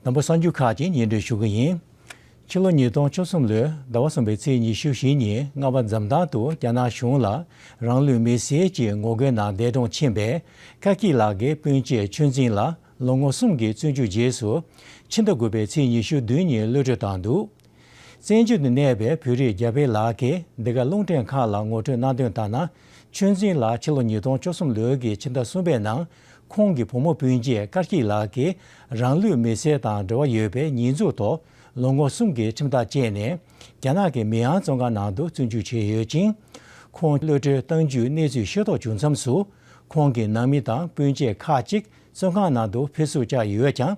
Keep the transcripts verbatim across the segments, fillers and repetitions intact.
ནང་པ་གསར་འགྱུར་ཁག་ཅིག་སྙན་སྒྲོན་ཞུ་གི་ཡིན། ཕྱི་ལོ་ཉིས་སྟོང་བཅུ་གསུམ་ལོའི་ཟླ་བ་གསུམ་པའི་ཚེས་ཉི་ཤུ་བཞི་ཉིན་རྔ་པ་འཛམ་ཐང་དུ་རྒྱ་ནག་གཞུང་ལ་རང་ལུས་མེར་སྲེག་གི་ངོ་རྒོལ་ནང་འདས་གྲོངས་ཕྱིན་པའི་ཀར་ཀིག་ལགས་ཀྱི་སྤུན་མཆེད་ཆོས་འཛིན་ལགས་ལོ་ངོ་གསུམ་གྱི་བཙོན་འཇུག་རྗེས་སུ་ཕྱི་ཟླ་དགུ་པའི་ཚེས་ཉི་ཤུ་བདུན་ཉིན་གློད་གྲོལ་བཏང་འདུག། བཙན་བྱོལ་དུ་གནས་པའི་བོད་རིགས་རྒྱ་བལ་ལགས་ཀྱིས་འདི་ག་རླུང་འཕྲིན་ཁག་ལ་ངོ་སྤྲོད་གནང་དོན་ལྟར་ན། ཆོས་འཛིན་ལགས་ཕྱི་ལོ་ཉིས་སྟོང་བཅུ་གསུམ་ལོའི་གི་ཕྱི་ཟླ་གསུམ་པའི་ནང་ཁོང་གི་བུ་མོ་སྤུན་མཆེད་ཀར་ཀིག་ལགས་ཀྱིས་རང་ལུས་མེར་སྲེག་དང་འབྲེལ་བ་ཡོད་པའི་ཉེས་འཛུགས་ཐོག་ལོ་ངོ་གསུམ་གྱི་ཁྲིམས་ཐག་བཅད་ནས་རྒྱ་ནག་གི་མིན་ཨང་བཙོན་ཁང་ནང་དུ་བཙོན་འཇུག་བྱས་ཡོད་ཅིང་། ཁོང་གློད་གྲོལ་བཏང་རྒྱུའི་གནས་ཚུལ་ཤེས་རྟོགས་བྱུང་མཚམས་སུ། ཁོང་གི་ནང་མི་དང་སྤུན་མཆེད་ཁག་ཅིག་བཙོན་ཁང་ནང་དུ་ཕེབས་བསུ་བཅར་ཡོད་ཀྱང་།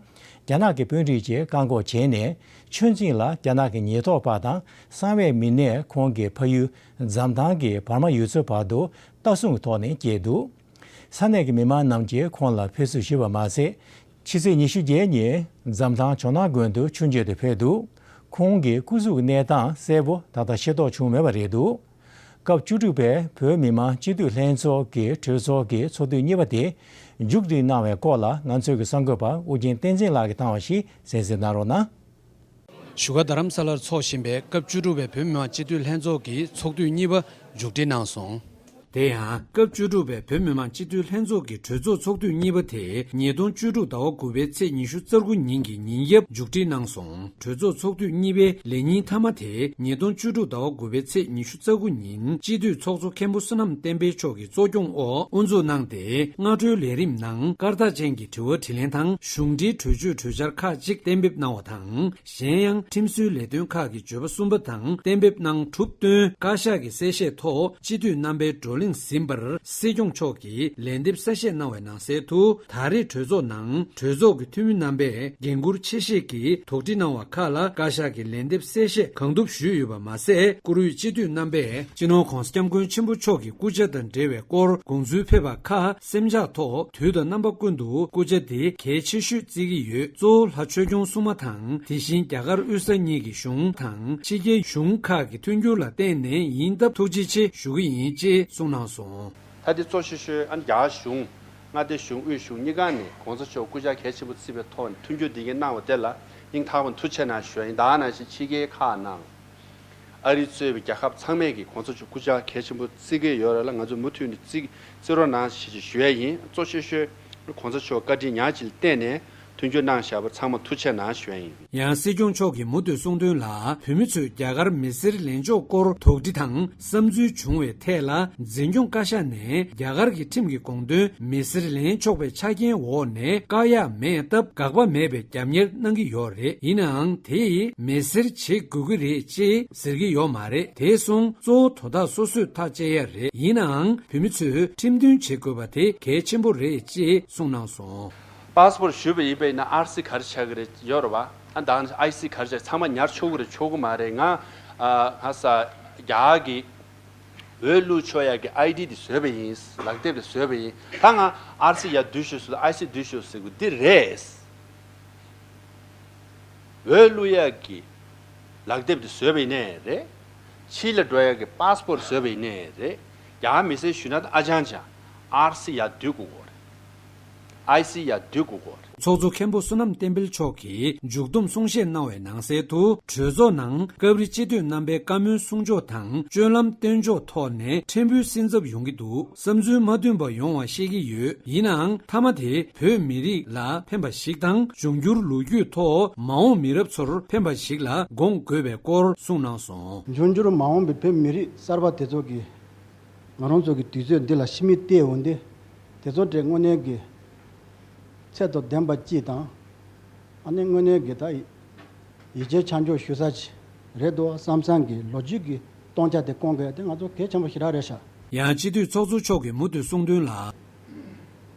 རྒྱ་ནག་གི་དཔོན་རིགས་ཀྱིས་བཀག་འགོག་བྱས་ནས། ཆོས་འཛིན་ལགས་རྒྱ་ནག་གི་ཉེན་རྟོག་པ་དང་གསང་བའི་མི་སྣས་ཁོང་གི་ཕ་ཡུལ་འཛམ་ཐང་གི་བར་མ་ཡུལ་ཚོའི་བར་དུ་ལྟ་སྲུང་ཐོག་ནས་བསྐྱལ་འདུག། ས་གནས་ཀྱི་མི་མང་རྣམས་ཀྱིས་ཁོང་ལ་ཕེབས་བསུ་ཞུས་པ་མ་ཟད། ཕྱི་ཚེས་ཉི་ཤུ་བརྒྱད་ཉིན་འཛམ་ཐང་ཇོ་ནང་དགོན་དུ་ཆོས་མཆོད་དུ་ཕེབས་འདུག། ཁོང་གི་སྐུ་གཟུགས་ཀྱི་གནས་སྟངས་གསལ་པོ་ད་ལྟ་ཤེས་རྟོགས་བྱུང་མེད་པ་རེད་འདུག། སྐབས་བཅུ་དྲུག་པའི་བོད་མི་མང་སྤྱི་འཐུས་ལྷན་ཚོགས་ཀྱི་གྲོས་ཚོགས་ཀྱི་ཚོགས་དུས་གཉིས་པ་དེ་མཇུག་སྒྲིལ་གནང་བའི་སྐོར་ལ་ང་ཚོའི་གསར་འགོད་པ་ཨུ་རྒྱན་བསྟན་འཛིན་ལགས་ཀྱིས་བཏང་བ་ཞིག་གསན་གཟིགས་གནང་རོགས་གནང་། བཞུགས་སྒར་རྡ་རམ་ས་ལར་འཚོགས་བཞིན་པའི་སྐབས་བཅུ་དྲུག་པའི་བོད་མི་མང་སྤྱི་འཐུས་ལྷན་ཚོགས་ཀྱི་ཚོགས་དུས་གཉིས་པ་མཇུག་སྒྲིལ་གནང་སོང་། དེ་ཡང་སྐབས་བཅུ་དྲུག་པའི་བོད་མི་མང་སྤྱི་འཐུས་ལྷན་ཚོགས་ཀྱི་གྲོས་ཚོགས་ཚོགས་དུས་གཉིས་པ་དེ་ཉིས་སྟོང་བཅུ་དྲུག་ཟླ་བ་དགུ་པའི་ཚེས་ཉི་ཤུ་རྩ་དགུ་ཉིན་གྱི་ཉིན་རྒྱབ་མཇུག་སྒྲིལ་གནང་སོང་། གྲོས་ཚོགས་ཚོགས་དུས་གཉིས་པའི་ལས་ཉིན་མཐའ་མ་དེ་ཉིས་སྟོང་བཅུ་དྲུག་ཟླ་བ་དགུ་པའི་ཚེས་ཉི་ཤུ་རྩ་དགུ་ཉིན་སྤྱི་འཐུས་ཚོགས་གཙོ་མཁན་པོ་བསོད་ནམས་བསྟན་འཕེལ་མཆོག་གི་གཙོ་སྐྱོང་འོག་དབུ་འཛུགས་གནང་སྟེ། སྔ་དྲོའི་ལས་རིམ་ནང་སྐར་རྟགས་ཅན་གྱི་དྲི་བ་དྲིས་ལན་དང་གཞུང་འབྲེལ་གྲོས་ཆོད་གྲོས་འཆར་ཁག་ཅིག་གཏན་འབེབས་གནང་བ་དང་། གཞན་ཡང་ཁྲིམས་བཟོའི་ལས་དོན་ཁག་གི་བརྗོད་པ་གསུམ་པ་དང་གཏན་འབེབས་གནང་གྲུབ་བཏོན་བཀའ་ཤག་གི་གསལ་བཤད་ཐོག་སྤྱི་འཐུས་རྣམ་པའི་བགྲོ་གླེང་ཟིན་པར་སྲིད་སྐྱོང་མཆོག་གིས་ལན་འདེབས་གསལ་བཤད་གནང་བའི་ནང་གསལ་དུ། ད་རེས་གྲོས་ཚོགས་ནང་གྲོས་ཚོགས་ཀྱི་འཐུས་མི་རྣམ་པས་འགན་འཁུར་ཆེ་བཞེས་ཀྱིས་དོགས་འདྲི་གནང་བ་ཁག་ལ་བཀའ་ཤག་གིས་ལན་འདེབས་གསལ་བཤད་གང་ཐུབ་ཞུས་ཡོད་པ་མ་ཟད། བཀུར་འོས་སྤྱི་འཐུས་རྣམ་པས་སྤྱི་ནོར་༧གོང་ས་༧སྐྱབས་མགོན་ཆེན་པོ་མཆོག་གི་སྐུ་ཕྱྭ་དང་འབྲེལ་བའི་སྐོར་དགོངས་ཚུལ་ཕེབས་པ་ཁག་སེམས་འཇགས་ཐོག་དུས་དང་རྣམ་པ་ཀུན་ཏུ་སྐུ་ཕྱྭ་དེ་གལ་ཆེ་ཤོས་བརྩི་གི་ཡོད། གཙོ་བོ་ལྷ་ཆོས་སྐྱོང་སྲུང་མ་དང་དེ་བཞིན་རྒྱ་གར་དབུས་ས་གཉིས་ཀྱི་གཞུང་དང་ཕྱི་རྒྱལ་གཞུང་ཁག་གི་མཐུན་འགྱུར་ལ་བརྟེན་ནས་ཡིན་སྟབས་ཐུགས་རྗེ་ཆེ་ཞུ་གི་ཡིན་ཅེས་གསུངས་གནང་སོང་། ད་དེ་གཙོ་ཆེ་ཤོས་ཨ་ནི་རྒྱ་གཞུང་མངའ་སྡེ་གཞུང་དབུས་གཞུང་གཉིས་ཀ་ནས་གོང་ས་མཆོག་སྐུ་ཕྱྭ་གལ་ཆེན་པོ་བརྩིས་པའི་ཐོག་ནས་མཐུན་འགྱུར་འདི་གའི་གནང་བ་དེ་ལ་སྙིང་ཐག་པ་ནས་ཐུགས་རྗེ་ཆེ་གནང་ཞུ་ཡ་ཡིན། ད་ནང་བཞིན་ཕྱི་རྒྱལ་ཁག་ནང་ཨ་རི་གཙོས་པའི་རྒྱལ་ཁབ་ཚང་མས་ཀྱི་གོང་ས་མཆོག་སྐུ་ཕྱྭ་གལ་ཆེན་པོ་བརྩི་གི་ཡོད་རེད་ལ། ང་ཚོ་མུ་མཐུད་ནས་བརྩི་བརྩི་རོགས་གནང་ཞེས་ཞུ་ཡ་ཡིན། གཙོ་ཆེ་ཤོས་གོང་ས་མཆོག་བཀའ་དྲིན་ཉག་གཅིག་ལ་བརྟེན་ནས་མཐུན་འགྱུར་གནང་བཞག་པ་ཚང་མ་ཐུགས་རྗེ་ཆེ་གནང་ཞུ་ཡ་ཡིན། ཡང་སྲིད་སྐྱོང་མཆོག་གིས་མུ་མཐུད་གསུངས་དོན་ལ། བོད་མི་ཚོས་རྒྱ་གར་མི་སེར་ལེན་ཕྱོགས་སྐོར་དོགས་འདྲི་དང་བསམ་ཚུལ་བྱུང་བའི་ཐད་ལ། འཛིན་སྐྱོང་བཀའ་ཤག་ནས་རྒྱ་གར་གྱི་ཁྲིམས་ཀྱི་དགོངས་དོན་མི་སེར་ལེན་ཆོག་པའི་ཆ་རྐྱེན་འོག་ནས་བཀག་ཡག་མེད་སྟབས། དགག་པ་མེད་པའི་རྒྱབ་གཉེར་གནང་གི་ཡོད་རེད། ཡིན་ནའང་དེ་ཡིས་མི་སེར་བྱེད་དགོས་ཀྱི་རེད་ཅེས་ཟེར་གྱི་ཡོད་མ་རེད། དེ་སོང་གཙོ་བོ་དོ་བདག་སོ་སོས་ཐག་བཅད་ཡ་རེད། ཡིན་ནའང་བོད་མི་ཚོས་ཁྲིམས་མཐུན་བྱེད་དགོས་པ་དེ་གལ་ཆེན་པོ་རེད་ཅེས་གསུངས་གནང་སོང་། པ་སི་པོར་ཞུས་པ་ཡིན་པ་ཡིན་ན་ཨར་སི་ག་རེ་ཆགས་ཀྱི་རེད་ཡོད་རེད་བ། ཨ་ད་ཨའི་སི་ག་རེ་ཆགས། ཚང་མ་ཉར་ཆོག་གི་རེད་ཆོག་གི་མ་རེད། ང་ཨ་ང་ས་རྒྱ་གི་འོས་བླུག་ཆོག་ཡག་གི་ཨའི་ཌི་དེ་བཟོས་པ་ཡིན། ལག་དེབ་དེ་བཟོས་པ་ཡིན། ད་ང་ཨར་སི་ཡར་བསྡུས་ཤོག་ཟེར་དུས་ཨའི་སི་བསྡུས་ཤོག་ཟེར་དགོས་འདི་རེད། འོས་བླུག་ཡག་གི་ལག་དེབ་དེ་བཟོས་པ་ཡིན་ནའི་རེད། ཕྱི་ལ་འགྲོ་ཡག་གི་པ་སི་པོར་བཟོས་པ་ཡིན་ནའི་རེད། རྒྱ་གར་མི་སེར་ཞུ་ན་ད་ཨ་ཅང་ཅང་ཨར་སི་ཡར་བསྡུ་དགོས་ཀྱི་རེད། ཨའི་སི་ཡར་བསྡུ་དགོས་ཀྱི་རེད། ཚོགས་གཙོ་མཁན་པོ་བསོད་ནམས་བསྟན་འཕེལ་མཆོག་གིས་མཇུག་བསྡོམས་གསུང་བཤད་གནང་བའི་ནང་གསལ་དུ། གྲོས་ཚོགས་ནང་སྐབས་རེ་སྤྱི་འཐུས་རྣམ་པའི་བཀའ་མོལ་གསུང་ཕྱོགས་དང་སྤྱོད་ལམ་སྟོན་ཕྱོགས་ཐོག་ནས་ཕྲན་བུ་སེམས་འཚབ་ཡོང་གི་འདུག། བསམ་ཚུལ་མ་མཐུན་པ་ཡོང་བ་ཤེས་ཀྱི་ཡོད། ཡིན་ནའང་མཐའ་མ་དེ་བོད་མི་རིགས་ལ་ཕན་པ་ཞིག་དང་། འབྱུང་འགྱུར་ལོ་རྒྱུས་ཐོག་མ་འོངས་མི་རབས་ཚོར་ཕན་པ་ཞིག་ལ་དགོངས་དགོས་པའི་སྐོར་གསུངས་གནང་སོང་། འབྱུང་འགྱུར་མ་འོངས་པའི་བོད་མི་རིགས་གསར་པ་དེ་ཚོ་གིས་ང་རང་ཚོ་གི་དུས་ཚོད་འདི་ལ་ཕྱི་མིག་བལྟས་འོང་དུས། དེ་ཚོ་འདྲའི་དངོས་གནས་ཀྱི་ཚད་དང་ལྡན་པ་ཅིག་དང་། ཨ་ནི་དངོས་གནས་ཀྱི་ད་ཡིད་ཆེས་ཆ་འཇོག་ཞུ་ས་ཅིག་རེད་འདུག་བསམ་བསམ་གྱི་ལོ་རྒྱུས་ཀྱི་སྟོང་ཆ་དེ་སྐོང་དགོས་དེ་ང་ཚོ་གལ་ཆེན་པོ་ཞེ་དྲག་རེད་ཤག། ཡང་སྤྱི་འཐུས་ཚོགས་གཙོ་མཆོག་གིས་མུ་མཐུད་གསུངས་དོན་ལ།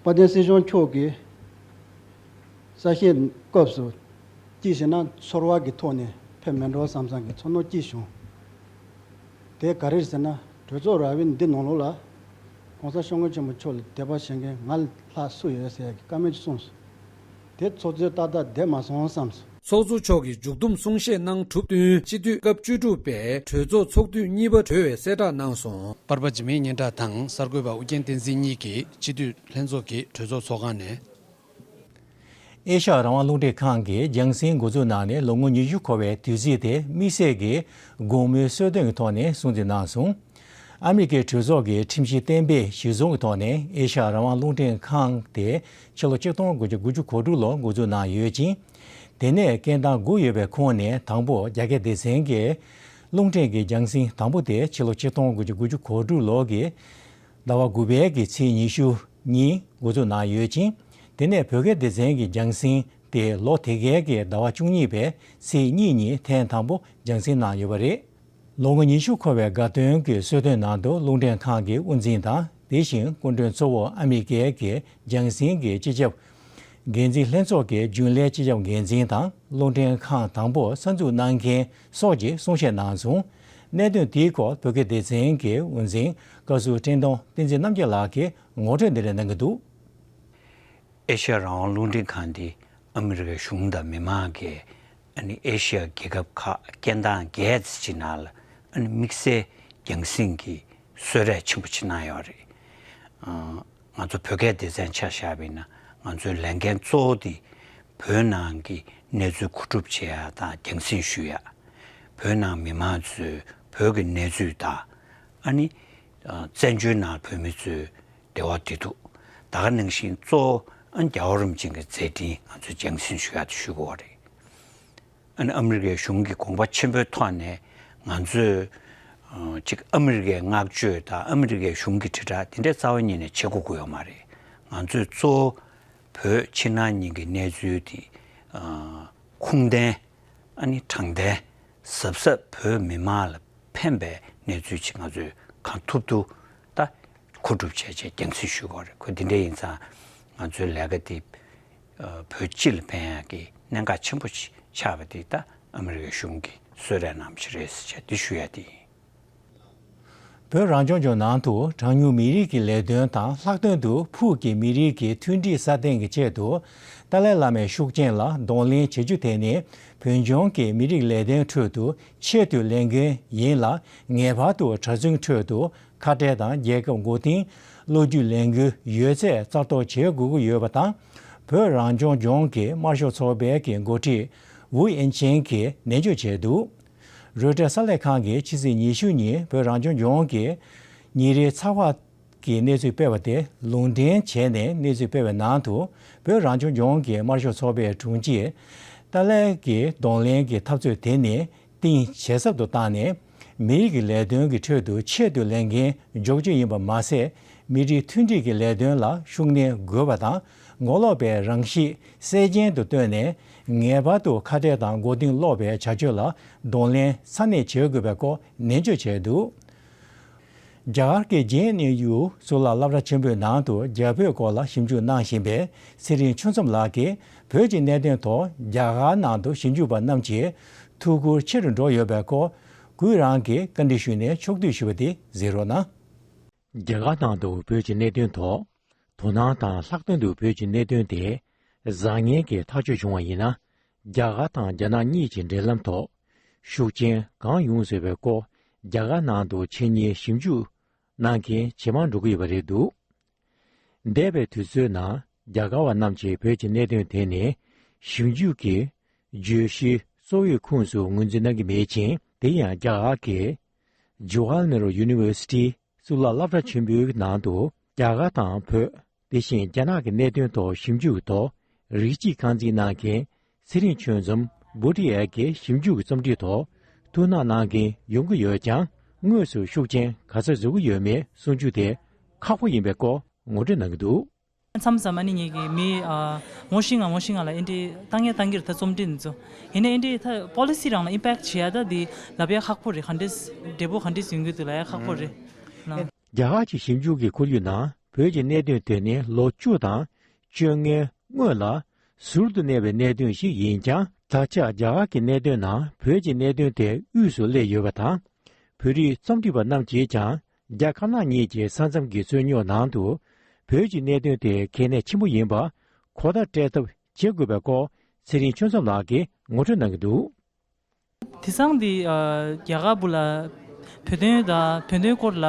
དཔལ་ལྡན་སྲིད་སྐྱོང་མཆོག་གིས་གསལ་བཤད་སྐབས་སུ་ཅི་ཞེ་ན་ཚོར་བ་གི་ཐོག་ནས་ཕེབས་མེད་འགྲོ་བསམ་བསམ་གྱི་ཚོར་སྣང་ཅིག་བྱུང་། དེ་ག་རེ་རེད་ཟེར་ན། གྲོས་ཚོགས་ར་བའི་འདི་ནང་ལོགས་ལ་༸གོང་ས་༸སྐྱབས་མགོན་ཆེན་པོ་མཆོག་ལ་དད་པ་བྱེད་མཁན་ང་ལས་ལྷག་སུ་ཡོད་ཟེར་ཡ་གི་བཀའ་མོལ་ཅིག་གསུངས་སོང་། དེ་ཚོགས་གཙོས་ཏག་ཏག་བསྡད་མ་སོང་བསམས་སོང་། ཚོགས་གཙོ་མཆོག་གིས་མཇུག་བསྡོམས་གསུང་བཤད་གནང་གྲུབ་བསྟུན་སྤྱི་འཐུས་སྐབས་བཅུ་དྲུག་པའི་གྲོས་ཚོགས་ཚོགས་དུས་གཉིས་པ་གྲོལ་བའི་གསལ་བསྒྲགས་གནང་སོང་། པར་པ་འཇིགས་མེད་སྙན་གྲགས་དང་གསར་འགོད་པ་ཨུ་རྒྱན་བསྟན་འཛིན་གཉིས་ཀྱིས་སྤྱི་འཐུས་ལྷན་ཚོགས་ཀྱི་གྲོས་ཚོགས་ཚོགས་ཁང་ནས། ཨེ་ཤ་ཡ་རང་དབང་རླུང་འཕྲིན་ཁང་གིས་རྒྱང་སྲིང་འགོ་འཛུགས་གནང་ནས་ལོ་ངོ་ཉི་ཤུ་འཁོར་བའི་དུས་ཚིགས་དེ་དམིགས་བསལ་གྱི་དགོང་མོའི་གསོལ་སྟོན་གྱི་ཐོག་ནས་སྲུང་བརྩི་གནང་སོང་། ཨ་མི་རི་ཀའི་གྲོས་ཚོགས་ཀྱི་ཁྲིམས་གཞི་གཏན་འབེབས་གཞིར་བཟུང་གི་ཐོག་ནས་ཨེ་ཤ་ཡ་རང་དབང་རླུང་འཕྲིན་ཁང་དེ་ཕྱི་ལོ་ཆིག་སྟོང་དགུ་བརྒྱ་དགུ་བཅུ་གོ་དྲུག་ལོར་འགོ་འཛུགས་གནང་ཡོད་ཅིང་། དེ་ནས་སྐད་གདངས་དགུ་ཡོད་པའི་ཁོངས་ནས་དང་པོ་རྒྱ་སྐད་སྡེ་ཚན་གྱི་རླུང་འཕྲིན་གྱི་རྒྱང་སྲིང་དང་པོ་དེ་ཕྱི་ལོ་ཆིག་སྟོང་དགུ་བརྒྱ་དགུ་བཅུ་གོ་དྲུག་ལོ་གི་ཟླ་བ་དགུ་པའི་གི་ཚེས་ཉི་ཤུ་ཉིན་འགོ་འཛུགས་གནང་ཡོད་ཅིང་། དེ་ནས་བོད་སྐད་སྡེ་ཚན་གྱི་རྒྱང་སྲིང་དེ་ལོ་དེ་གའི་གི་ཟླ་བ་བཅུ་གཉིས་པའི་ཚེས་གཉིས་ཉིན་ཐེངས་དང་པོ་རྒྱང་སྲིང་གནང་ཡོད་པ་རེད། ལོ་ངོ་ཉི་ཤུ་འཁོར་བའི་དགའ་སྟོན་གྱི་གསོལ་སྟོན་ནང་དུ་རླུང་འཕྲིན་ཁང་གི་དབུ་འཛིན་དང་། དེ་བཞིན་སྐུ་མགྲོན་གཙོ་བོ་ཨ་མི་རི་ཀའི་གི་རྒྱང་སྲིང་གི་སྤྱི་ཁྱབ་འགན་འཛིན་ལྷན་ཚོགས་ཀྱི་རྒྱུན་ལས་སྤྱི་ཁྱབ་འགན་འཛིན་དང་། རླུང་འཕྲིན་ཁང་དང་པོ་གསར་འཛུགས་གནང་མཁན་སོགས་ཀྱིས་གསུང་བཤད་གནང་སོང་། གནད་དོན་དེའི་སྐོར་བོད་སྐད་སྡེ་ཚན་གྱི་དབུ་འཛིན་བཀའ་ཟུར་བཀྲས་མཐོང་བསྟན་འཛིན་རྣམ་རྒྱལ་ལགས་ཀྱིས་ངོ་སྤྲོད་འདི་འདྲ་གནང་གི་འདུག། ཨེ་ཤ་ཡ་རང་དབང་རླུང་འཕྲིན་ཁང་འདི་ཨ་མི་རི་ཀའི་གཞུང་དང་མི་མང་གིས་ཨ་ནི་ཨེ་ཤ་ཡ་རྒྱལ་ཁབ་ཁག་སྐད་གདངས་བརྒྱད་ཙམ་ཅིག་ནང་ལ་ཨ་ནི་དམིགས་བསལ་རྒྱང་སྲིང་གི་གསོལ་རས་ཆེན་པོ་ཅིག་གནང་ཡོད་རེད། ཨ་ང་ཚོ་བོད་སྐད་སྡེ་ཚན་ཆ་བཞག་པ་ཡིན་ན་ང་ཚོའི་ལས་འགན་གཙོ་བོ་དེ་བོད་ནང་གི་གནས་ཚུལ་མཁོ་སྒྲུབ་བྱེད་ཡ་དང་རྒྱང་སྲིང་ཞུ་ཡ། བོད་ནང་མི་མང་ཚོས་བོད་ཀྱི་གནས་ཚུལ་དང་ཨ་ནི་ཨ་བཙན་བྱོལ་ནང་བོད་མི་ཚོའི་འབྲེལ་བ་བདེ་སྡུག་ད་ག་ནང་བཞིན་གཙོ་བོ་ཨ་རྒྱལ་བ་རིན་པོ་ཆེ་གི་མཛད་འཕྲིན་ང་ཚོས་རྒྱང་སྲིང་ཞུ་ཡག་ཏུ་ཞུ་དགོས་པ་རེད། ཨ་ནི་ཨ་མི་རི་ཀའི་གཞུང་གི་དགོངས་པ་ཆེན་པོའི་ཐོག་ནས་ང་ཚོས་ཨ་གཅིག་ཨ་མི་རི་ཀའི་བསྔགས་བརྗོད་དང་ཨ་མི་རི་ཀའི་གཞུང་གི་དྲིལ་བསྒྲགས་དེ་འདྲའི་རྩ་བ་ཉིད་ནས་བྱེད་དགོས་ཀྱི་ཡོད་མ་རེད། ང་ཚོས་གཙོ་བོ་བོད་ཕྱི་ནང་གཉིས་ཀྱི་གནས་ཚུལ་དེ་ཨ་ཁུངས་ལྡན་ཨ་ནི་དྲང་བདེན་གཟབ་གཟབ་བོད་མི་མང་ལ་ཕན་པའི་གནས་ཚུལ་ཅིག་ང་ཚོས་གང་ཐུབ་ཐུབ་ད་མཁོ་སྒྲུབ་བྱས་བྱས་རྒྱང་སྲིང་ཞུ་དགོས་རེད། ཁོ་འདི་འདྲ་ཡིན་ཙང་ང་ཚོའི་ལས་ཀ་འདི་ཨ་བོད་སྤྱི་ལ་ཕན་ཡག་གི་གནད་འགག་ཆེན་པོ་ཆགས་པ་འདི་ད་ཨ་མི་རི་ཀའི་གཞུང་གིས་གསོལ་རས་གནང་བ་ཞིག་རེད་ཟེར་བྱས་འདི་ཞུ་ཡ་འདི་ཡིན། བོད་རང་སྐྱོང་ལྗོངས་ནང་དུ་གྲངས་ཉུང་མི་རིགས་ཀྱི་ལས་དོན་དང་ལྷག་དོན་དུ་ཕུགས་ཀྱི་མི་རིགས་ཀྱི་མཐུན་སྒྲིལ་སྲ་བརྟན་གྱི་ཆེད་དུ་ཏཱ་ལའི་བླ་མའི་ཤུགས་རྐྱེན་ལ་གདོང་ལེན་བྱེད་རྒྱུ་དེ་ནི་བོད་ལྗོངས་ཀྱི་མི་རིགས་ལས་དོན་ཁྲོད་དུ་ཆེད་དུ་ལས་འགན་ཡིན་ལ། ངེས་པར་དུ་གྲྭ་བཙུན་ཁྲོད་དུ་ཁ་བྲལ་དང་རྒྱལ་ཁབ་མགོ་རྟིང་བློ་རྒྱུགས་ལེན་རྒྱུ་ཡོད་ཚད་རྩ་གཏོར་བྱེད་དགོས་ཀྱི་ཡོད་པ་དང་། བོད་རང་སྐྱོང་ལྗོངས་ཀྱི་དམར་ཤོག་ཚོགས་པའི་གི་འགོ་ཁྲིད་ཝུའུ་ཨིན་ཆིན་གྱིས་ནན་བརྗོད་བྱས་འདུག། རོའི་ཊར་གསར་ལས་ཁང་གིས་ཕྱི་ཚེས་ཉི་ཤུ་ཉིན་བོད་རང་སྐྱོང་ལྗོངས་ཀྱི་ཉིན་རེའི་ཚགས་པར་གྱི་གནས་ཚུལ་སྤེལ་བ་དེ་ལུང་འདྲེན་བྱས་ནས་གནས་ཚུལ་སྤེལ་བའི་ནང་དུ། བོད་རང་སྐྱོང་ལྗོངས་ཀྱི་དམར་ཤོག་ཚོགས་པའི་དྲུང་ཆེས་ཏཱ་ལའི་གི་གདོང་ལེན་གྱི་འཐབ་རྩོད་དེ་ནི་གཏིང་ཇེ་ཟབ་ཏུ་བཏང་ནས། མི་རིགས་ཀྱི་ལས་དོན་གྱི་ཁྲོད་དུ་ཆེད་དུ་ལས་འགན་འཇོག་རྒྱུ་ཡིན་པ་མ་ཟད། མི་རིགས་མཐུན་སྒྲིལ་གྱི་ལས་དོན་ལ་ཤུགས་སྣོན་དགོས་པ་དང་། ངོ་ལོག་པའི་རང་གཤིས་གསལ་རྐྱེན་དུ་བཏོན་ནས། ངེས་པར་དུ་ཁ་བྲལ་དང་མགོ་རྟིང་སློག་པའི་བྱ་སྤྱོད་ལ་གདོང་ལེན་ཚ་ནན་བྱེད་དགོས་པའི་སྐོར་ནན་བརྗོད་བྱས་འདུག། རྒྱ་གར་གྱི་ཇེ་ཨེན་ཨེ་ཡུ་གཙུག་ལག་སློབ་གྲྭ་ཆེན་པོའི་ནང་དུ་རྒྱ་བོད་སྐོར་ལ་ཞིབ་འཇུག་གནང་བཞིན་པའི་ཚེ་རིང་ཆོས་འཛོམས་ལགས་ཀྱིས་བོད་ཀྱི་གནད་དོན་ཐོག་རྒྱ་གར་ནང་དུ་ཞིབ་འཇུག་པ་རྣམས་ཀྱི་ཐུགས་ཁུར་ཆེ་རུ་འགྲོ་ཡོད་པའི་སྐོར། གུས་རང་གིས་བཀའ་འདྲི་ཞུས་ནས་ཕྱོགས་བསྡུས་ཞུས་པ་དེ་གཟིགས་རོགས་གནང་། རྒྱ་གར་ནང་དུ་བོད་ཀྱི་གནད་དོན་ཐོག་དོ་སྣང་དང་ལྷག་དོན་དུ་བོད་ཀྱི་གནད་དོན་དེ་བཟང་ངན་གྱི་ཐག་གཅོད་བྱུང་བ་ཡིན་ན། རྒྱ་གར་དང་རྒྱ་ནག་གཉིས་ཀྱི་འབྲེལ་ལམ་ཐོག་ཤུགས་རྐྱེན་གང་ཡོང་སྲིད་པའི་སྐོར་རྒྱ་གར་ནང་དུ་ཕྱི་ཉིན་ཞིབ་འཇུག་གནང་མཁན་ཇེ་མང་འགྲོ་གི་ཡོད་པ་རེད་འདུག། འདས་པའི་དུས་ཚོད་ནང་རྒྱ་གར་བ་རྣམས་ཀྱིས་བོད་ཀྱི་གནད་དོན་དེ་ནི་ཞིབ་འཇུག་གི་བརྗོད་གཞི་གཙོ་བོའི་ཁོངས་སུ་ངོས་འཛིན་གནང་གི་མེད་ཅིང་། དེ་ཡང་རྒྱ་གར་གྱི་ཇོ་ཧར་ནེ་རུ་ཡུ་ནི་ཝར་སི་ཊི་གཙུག་ལག་སློབ་གྲྭ་ཆེན་པོའི་ནང་དུ་རྒྱ་གར་དང་བོད། དེ་བཞིན་རྒྱ་ནག་གི་གནད་དོན་ཐོག་ཞིབ་འཇུག་གི་ཐོག་རིགས་གཅིག་རྐང་འཛིན་གནང་མཁན་ཚེ་རིང་ཆོས་འཛོམས་བྷུ་ཊི་ཡ་གི་ཞིབ་འཇུག་གི་རྩོམ་སྒྲིག་ཐོག་ཐུགས་སྣང་གནང་མཁན་ཡོང་གི་ཡོད་ཀྱང་། དངོས་སུ་ཤུགས་རྐྱེན་ག་ཚོད་བཟོ་གི་ཡོད་མེད་གསུང་རྒྱུ་དེ་ཁག་པོ་ཡིན་པའི་སྐོར་ངོ་སྤྲོད་གནང་གི་འདུག། མཚམས་མཚམས་ཨ་ནི་ངེད་ཀྱི་མི་ཨ་ངོ་ཤེས་ང་ངོ་ཤེས་ང་ལ་ཨེ་འདྲའི་བཏང་ཡས་བཏང་གི་རེད། ད་རྩོམ་སྒྲིག་འདི་ཚོ་ཡིན་ན་ཨེ་འདྲའི་ད་པོ་ལི་སི་རང་ལ་ཨིམ་པེག་བྱེད་ཡ་ད་འདི་ལབ་ཡ་ཁག་པོ་རེད། ག་འདྲས་འབྲས་བུ་ག་འདྲས་ཡོང་གི་འདུག་ལབ་ཡ་ཁག་པོ་རེད་ལ། རྒྱ་གར་གྱི་ཞིབ་འཇུག་གི་ཁོར་ཡུག་ནང་བོད་ཀྱི་གནད་དོན་དེ་ནི་ལོ་བཅུ་དང་བཅོ་ལྔའི་སྔོན་ལ་ཟུར་དུ་གནས་པའི་གནད་དོན་ཞིག་ཡིན་ཀྱང་། ད་ཆ་རྒྱ་གར་གྱི་གནད་དོན་ནང་བོད་ཀྱི་གནད་དོན་དེ་དབུས་སུ་སླེབས་ཡོད་པ་དང་། བོད་རིགས་རྩོམ་སྒྲིག་པ་རྣམས་ཀྱིས་ཀྱང་རྒྱ་དཀར་ནག་གཉིས་ཀྱི་ས་མཚམས་ཀྱི་རྩོད་རྙོག་ནང་དུ་བོད་ཀྱི་གནད་དོན་དེ་གལ་གནད་ཆེན་པོ་ཡིན་པ་གོ་བརྡ་སྤྲད་ཐབས་བྱེད་དགོས་པའི་སྐོར་ཚེ་རིང་ཆོས་འཛོམས་ལགས་ཀྱིས་ངོ་སྤྲོད་གནང་གི་འདུག། དེང་སང་འདི་ཨ་རྒྱ་གར་བུ་ལ་བོད་དོན་དང་བོད་དོན་སྐོར་ལ་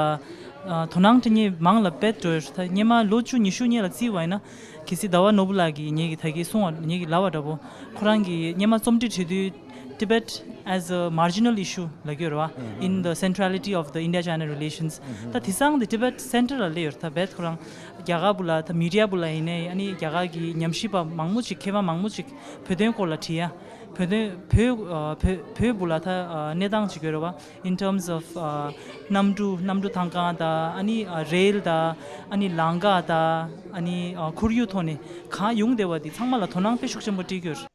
ཨ་དོ་སྣང་སྤྲད་མཁན་མང་ལ་བེད་འགྲོ་ཡོད་རེད། ད་སྔོན་མ་ལོ་བཅུ་ཉི་ཤུ་སྔོན་ལ་བརྩིས་པ་ཡིན་ན་ གལ་སྲིད་ཟླ་བ་ནོར་བུ་ལགས་ཀྱིས་ངེད་ཀྱི་ད་གིན་གསུང་བ་ངེད་ཀྱི་ལབ་པ་འདྲ་པོ། ཁོ་རང་གིས་སྔོན་མ་རྩོམ་བྲིས་བྲིས་དུས་Tibet as a marginal issue ལབ་ཀྱི་ཡོད་རེད་བ། In the centrality of the India-China relations. ད་དེང་སང་དེ་Tibet center ལ་སླེབས་ཡོད་རེད། ད་རྦད་ཁོ་རང་རྒྱ་གར་བུ་ལ་ད་མི་ཌི་ཡ་བུ་ལ་ཡིན་ནའི་ཨ་ནི་རྒྱ་གར་གྱི་ཉམས་ཞིབ་པ་མང་པོ་ཅིག་མཁས་པ་མང་པོ་ཅིག་བོད་དོན་སྐོར་ལ་བྲིས་ཡ། བོད་དོན་བོད་ཨ་བོད་བོད་བུ་ལ་ད་ཨ་གནས་སྟངས་ཅིག་ཡོད་རེད་བ། In terms of ཨ་གནམ་གྲུ་གནམ་གྲུ་ཐང་ཁ་དང་ཨ་ནི་ཨ་རེལ་དང་ཨ་ནི་ལམ་ཁ་དང་ཨ་ནི་ཨ་ཁོར་ཡུག་ཐོག་ནས་གང་ཡོང་བསྡད་པ་འདི་ཚང་མ་ལ་དོ་སྣང་དཔེ་ཤུགས་ཆེན་པོ་སྤྲད་ཀྱི་ཡོད་རེད།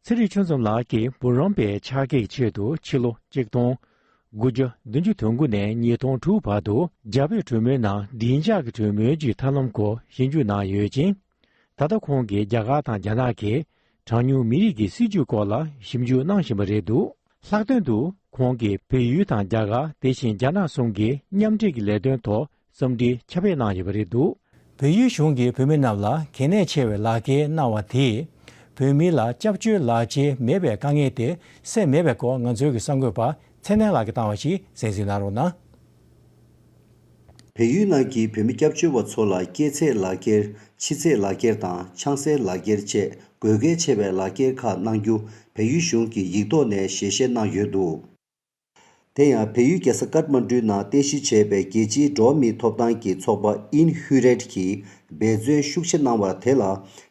ཚེ་རིང་ཆོས་འཛོམས་ལགས་ཀྱིས་འབུམ་རམས་པའི་ཕྱག་འཁྱེར་གྱི་ཆེད་དུ་ཕྱི་ལོ་ཆིག་སྟོང་དགུ་བརྒྱ་བདུན་ཅུ་དོན་དགུ་ནས་ཉིས་སྟོང་དྲུག་བར་དུ་རྒྱ་བོད་གྲོས་མོལ་ནང་བདེ་འཇགས་ཀྱི་གྲོས་མོལ་གྱི་ཐབས་ལམ་སྐོར་ཞིབ་འཇུག་གནང་ཡོད་ཅིང་། ད་ལྟ་ཁོང་གིས་རྒྱ་གར་དང་རྒྱ་ནག་གི་གྲངས་ཉུང་མི་རིགས་ཀྱི་སྲིད་བྱུས་སྐོར་ལ་ཞིབ་འཇུག་གནང་བཞིན་པ་རེད་འདུག་ལྷག་དོན་དུ་ཁོང་གིས་བལ་ཡུལ་དང་རྒྱ་གར། དེ་བཞིན་རྒྱ་ནག་གསུམ་གྱི་མཉམ་འབྲེལ་གྱི་ལས་དོན་ཐོག་འཚམས་འདྲིའི་ཁྱབ་སྤེལ་གནང་ཡོད་པ་རེད་འདུག་བལ་ཡུལ་གཞུང་གིས་བོད་མི་རྣམས་ལ་གལ་གནད་ཆེ་བའི་ལག་འཁྱེར་གནང་བ་དེས། བོད་མི་ལ་སྐྱབས་བཅོལ་ལག་འཁྱེར་མེད་པའི་དཀའ་ངལ་དེ་སེལ་མེད་པའི་སྐོར་ང་ཚོའི་གི་གསར་འགོད་པ་ཚེ་བརྟན་ལགས་ཀྱིས་བཏང་བ་ཞིག་གསན་གཟིགས་གནང་རོགས་གནང་། བལ་ཡུལ་ནང་གི་བོད་མི་སྐྱབས་བཅོལ་བ་ཚོ་ལ་སྐྱེས་ཚེས་ལག་འཁྱེར། ཕྱི་ཚེས་ལག་འཁྱེར་དང་ཆང་སའི་ལག་འཁྱེར་བཅས་དགོས་གལ་ཆེ་བའི་ལག་འཁྱེར་ཁག་གནང་རྒྱུ་བལ་ཡུལ་གཞུང་གིས་ཡིག་ཐོག་ནས་ཞལ་བཞེས་གནང་ཡོད་འདུག་དེ་ཡང་བལ་ཡུལ་རྒྱལ་ས་ཀཏ་མན་གྲུའི་ནང་རྟེན་གཞི་བྱས་པའི་རྒྱལ་སྤྱིའི་འགྲོ་བ་མིའི་ཐོབ་ཐང་གི་ཚོགས་པ་ཨིན་ཧུ་རེད་ཀྱིས་འབད་བརྩོན་ཤུགས་ཆེ་གནང་བར། དེ་ལ་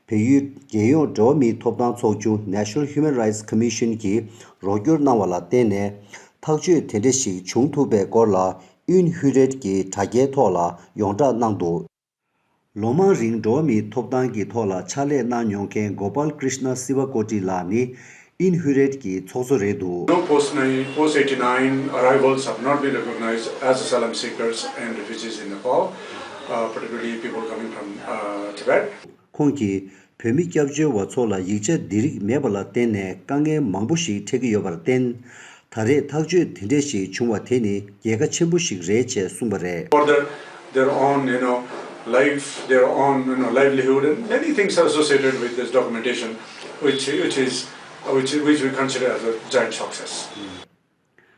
བལ་ཡུལ་རྒྱལ་ཡོངས་འགྲོ་བ་མིའི་ཐོབ་ཐང་ཚོགས་ཆུང་National Human Rights Commission གྱིས་རོགས་སྐྱོར་གནང་བ་ལ་བརྟེན་ནས་ཐག་གཅོད་དེ་འདྲ་ཞིག་བྱུང་ཐུབ་པའི་སྐོར་ལ་ཨིན་ཧུ་རེད་ཀྱིས་དྲ་རྒྱའི་ཐོག་ལ་ཡོངས་བསྒྲགས་གནང་འདུག་ལོ་མང་རིང་འགྲོ་བ་མིའི་ཐོབ་ཐང་གི་ཐོག་ལ་ཕྱག་ལས་གནང་མྱོང་མཁན་Gopal Krishna Sivakoti ལགས་ནི་ཨིན་ཧུ་རེད་ཀྱི་ཚོགས་གཙོ་རེད་འདུག No, post nine, post eighty-nine arrivals have not been recognized as asylum seekers and refugees in Nepal, uh, particularly people coming from uh, Tibet. ཁོང་གིས་བོད་མི་སྐྱབས་བཅོལ་བ་ཚོ་ལ་ཡིག་ཆ་འདི་རིགས་མེད་པ་ལ་བརྟེན་ནས་དཀའ་ངལ་མང་པོ་ཞིག་འཕྲད་ཀྱི་ཡོད་པར་བརྟེན། ད་རེས་ཐག་གཅོད་དེ་འདྲ་ཞིག་བྱུང་བ་དེ་ནི་རྒྱལ་ཁ་ཆེན་པོ་ཞིག་རེད་ཅེས་གསུངས་པ་རེད། For their, their own, you know, life, their own, you know, livelihood, and many things are associated with this documentation, which, which is, which, which we consider as a giant success.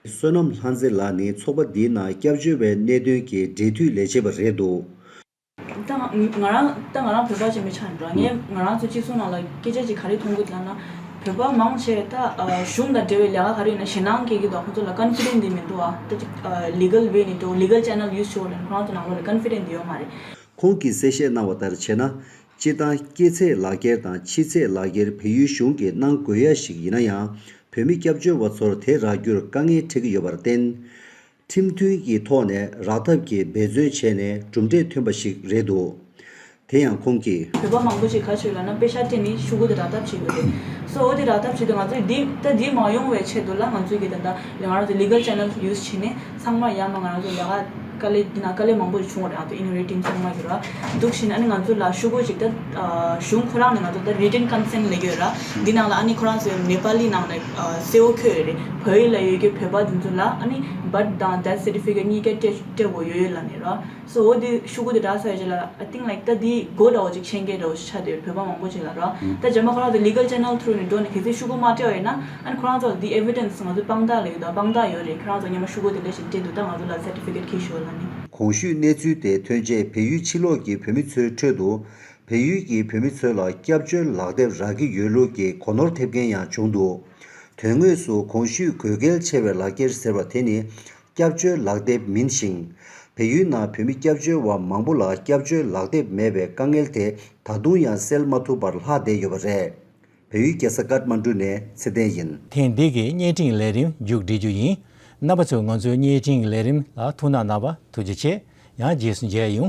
བསོད་ནམས་ལྷ་མཛེས་ལགས་ནི་ཚོགས་པ་འདིའི་ནང་སྐྱབས་བཅོལ་བའི་གནད་དོན་གྱི་འབྲེལ་མཐུད་ལས་བྱེད་པ་རེད་འདུག་ད་ང་ང་རང་ད་ང་རང་བོད་པ་ཅིག་མི་ཆགས་འགྲོ། ངས་ང་རང་ཚོ་སྤྱི་ཚོགས་ནང་ལ་སྐད་ཆ་ཅིག་ག་རེ་མཐོང་གི་འདུག་ལབ་ན། བོད་པ་མང་ཆེ་ད་ཨ་གཞུང་དང་འབྲེལ་བའི་ལས་ཀ་ག་རེ་ཡོད་ན་ཞེད་སྣང་སྐྱེ་གི་འདུག་ཁོང་ཚོ་ལ་ཀོན་ཕི་ཌེན་ཊི་དེ་མི་འདུག་ཨ་ད་ཅིག་ཨ་ལི་གལ་ཝེ་ནས་འགྲོ། ལི་གལ་ཅེ་ནལ་ཡུ་སི་བྱེད་དགོས་ལབ་ན་ཁོ་རང་ཚོ་ནང་ལོགས་ལ་ཀོན་ཕི་ཌེན་ཊི་དེ་ཡོད་མ་རེད། ཁོང་གིས་གསལ་བཤད་གནང་བ་ལྟར་བྱས་ན། སྤྱིར་བཏང་སྐྱེས་ཚེས་ལག་འཁྱེར་དང་ཕྱི་ཚེས་ལག་འཁྱེར་བལ་ཡུལ་གཞུང་གིས་གནང་དགོས་ཡ་ཞིག་ཡིན་ན་ཡང་། བོད་མི་སྐྱབས་བཅོལ་བ་ཚོར་དེ་རག་རྒྱུར་དཀའ་ངལ་འཕྲད་ཀྱི་ཡོད་པར་བརྟེན། ཁྲིམས་མཐུན་གྱི་ཐོག་ནས་རག་ཐབས་ཀྱི་འབད་བརྩོན་བྱས་ནས་གྲུབ་འབྲས་ཐོན་པ་ཞིག་རེད་འདུག་དེ་ཡང་ཁོང་གིས། བོད་པ་མང་པོ་ཞིག་ག་རེ་བྱས་ཡོད་ལབ་ན་པེ་ཤ་སྤྲད་ནས་ཤོག་གུ་དེ་རག་ཐབས་བྱེད་དགོས་རེད། སོ་འོ་དེ་རག་ཐབས་བྱེད་དུས་ང་ཚོས་འདི་ད་འདི་མ་ཡོང་བའི་ཆེད་དུ་ལ་ང་ཚོས་ཀྱི་ད་ལྟ་ང་རང་ཚོ་ལི་གལ་ཅེ་ནལ་ཡུ་སི་བྱས་ནས་ཚང་མ་ཡར་མར་ང་རང་ཚོ་ལས་ཀ་དཀའ་ལས་འདི་ན་དཀའ་ལས་མང་པོ་ཞིག་བྱུང་བ་རེད། ང་ཚོ་ཨིན་ཧུ་རེད་ཊིམ་ཚང་མ་གི་ར་འདུག་བྱས་ནས་ཨ་ནི་ང་ཚོ་ལ་ཤོག་གུ་ཅིག་ད་གཞུང་ཁོ་རང་ནས་ང་ཚོ་ད་རི་ཊན་ཀོན་སེན་ཊི་ལབ་ཀྱི་ཡོད་ར། འདི་ནང་ལ་ཨ་ནི་ཁོ་རང་ཚོའི་ནེ་པ་ལི་ནང་ནས་གསལ་བོ་འཁོད་ཡོད་རེད། བལ་ཡུལ་ལ་ཡོད་རྒྱུ་བོད་པ་འདི་ཚོ་ལ་ཨ་ནི་བར་ཐི་དང་ཌེ་ཐི་སར་ཊི་ཕི་ཀེཊ་གཉིས་ཀ་སྤྲད་སྤྲད་དགོས་ཡོད་ཡོད་ལབ་ནས་ར། སོ་འོ་དེ་ཤོག་གུ་དེ་རག་ཚར་རྗེས་ལ་I think like ད་དེ་སྒོ་འདྲ་བོ་ཅིག་ཕྱེ་མཁན་འདྲ་བོ་ཞིག་ཆགས་བསྡད་ཡོད་རེད། བོད་པ་མང་པོ་ཅིག་ལ་ར། ད་རྗེས་མ་ཁོ་རང་ཚོ་ལི་གལ་ཅེ་ནལ་ཐུ་རུ་ནས་འགྲོ་ནས་གལ་སྲིད་ཤོག་གུ་མ་སྤྲད་པ་ཡིན་ན་ཨ་ནི་ཁོ་རང་ཚོ་ལ་དེ་ཨེ་ཝི་ཌེན་སི་ང་ཚོ་དཔང་རྟགས་ལབ་ཀྱི་འདུག་དཔང་རྟགས་ཡོད་རེད། ཁོ་རང་ཚོ་སྔོན་མ་ཤོག་གུ་དེ་འདྲ་ཞིག་སྤྲད་འདུག་ད་ང་ཚོ་ལ་སར་ཊི་ཕི་ཀེཊ་འཁྱེར་ཤོག་ལབ་ནས། གོང་ཞུས་གནས་ཚུལ་དེ་ཐོན་རྗེས་བལ་ཡུལ་ཕྱི་ལོགས་ཀྱི་བོད་མི་ཚོའི་ཁྲོད་དུ། བལ་ཡུལ་གྱི་བོད་མི་ཚོ་ལ་སྐྱབས་བཅོལ་ལག་དེབ་རག་གི་ཡོད་ལུགས་ཀྱི་གོ་ནོར་ཐེབས་མཁན་ཡང་བྱུང་འདུག་དོན་དངོས་སུ་གོང་ཞུས་དགོས་གལ་ཆེ་བའི་ལག་འཁྱེར་ཟེར་བ་དེ་ནི་སྐྱབས་བཅོལ་ལག་དེབ་མིན་ཞིང་། བལ་ཡུལ་ནང་བོད་མི་སྐྱབས་བཅོལ་བ་མང་པོ་ལ་སྐྱབས་བཅོལ་ལག་དེབ་མེད་པའི་དཀའ་ངལ་དེ་ད་དུང་ཡང་སེལ་མ་ཐུབ་པར་ལྷག་བསྡད་ཡོད་པ་རེད། བལ་ཡུལ་རྒྱལ་ས་ཀཏ་མན་གྲུ་ནས་ཚེ་བརྟན་ཡིན། ཐེངས་འདི་གི་བརྙན་འཕྲིན་ལས་རིམ་མཇུག་སྒྲིལ་རྒྱུ་ཡིན། རྣམ་པ་ཚོས་ང་ཚོའི་བརྙན་འཕྲིན་ལས་རིམ་ལ་ཐུགས་སྣང་གནང་བར་ཐུགས་རྗེ་ཆེ། ཡང་རྗེས་སུ་མཇལ་ཡོང་།